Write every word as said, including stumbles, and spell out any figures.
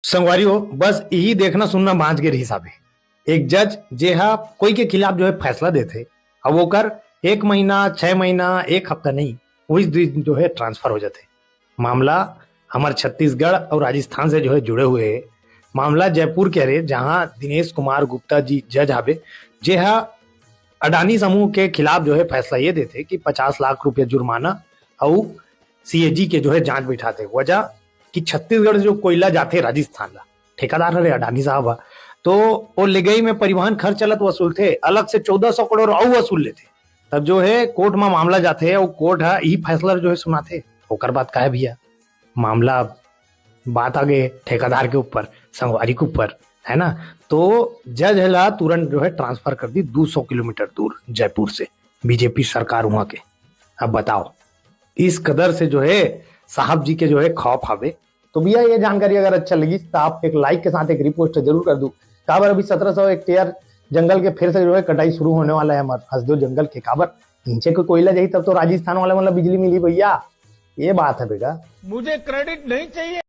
संगवारी हो, बस यही देखना सुनना बांच के रहिस हाबे। एक जज जे हा कोई के खिलाफ जो है फैसला देथे, अब ओकर एक महीना, छह महीना, एक हफ्ता नहीं, वही दिन जो है ट्रांसफर हो जाथे। मामला हमर छत्तीसगढ़ और राजस्थान से जो है जुड़े हुए है। मामला जयपुर के हरे, जहां दिनेश कुमार गुप्ता जी जज हाबे, जे हा अडानी समूह के खिलाफ जो है फैसला ये देथे कि पचास लाख रुपया जुर्माना और सीएजी के जो है जांच बैठाथे। वजह कि छत्तीसगढ़ से जो कोयला जाथे राजस्थान ला, ठेकेदार हरे अडानी साहब हा, तो वो लेगई में परिवहन खर्च अलग वसूलथे, अलग से चौदह सौ करोड़ और वसूल लेथे। तब जो है कोर्ट में मामला जाथे और कोर्ट हा यही फैसला जो है सुनाथे। ओकर बाद का है भैया, मामला, बात आ गए ठेकेदार के ऊपर, संगवारी के ऊपर, है ना? तो जज ला तुरंत जो है ट्रांसफर कर दी दो सौ किलोमीटर दूर जयपुर से, बीजेपी सरकार वहां के। अब बताओ, इस कदर से जो है साहब जी के जो है खौफ हावे। तो भैया, ये जानकारी अगर अच्छा लगी तो आप एक लाइक के साथ एक रिपोस्ट जरूर कर दो। काबर अभी सत्रह सौ हेक्टेयर जंगल के फिर से जो है कटाई शुरू होने वाला है हमारे हसदेव जंगल के। काबर नीचे को कोयला जाही तब तो राजस्थान वाले मतलब बिजली मिली भैया, ये बात है बेटा। मुझे क्रेडिट नहीं चाहिए।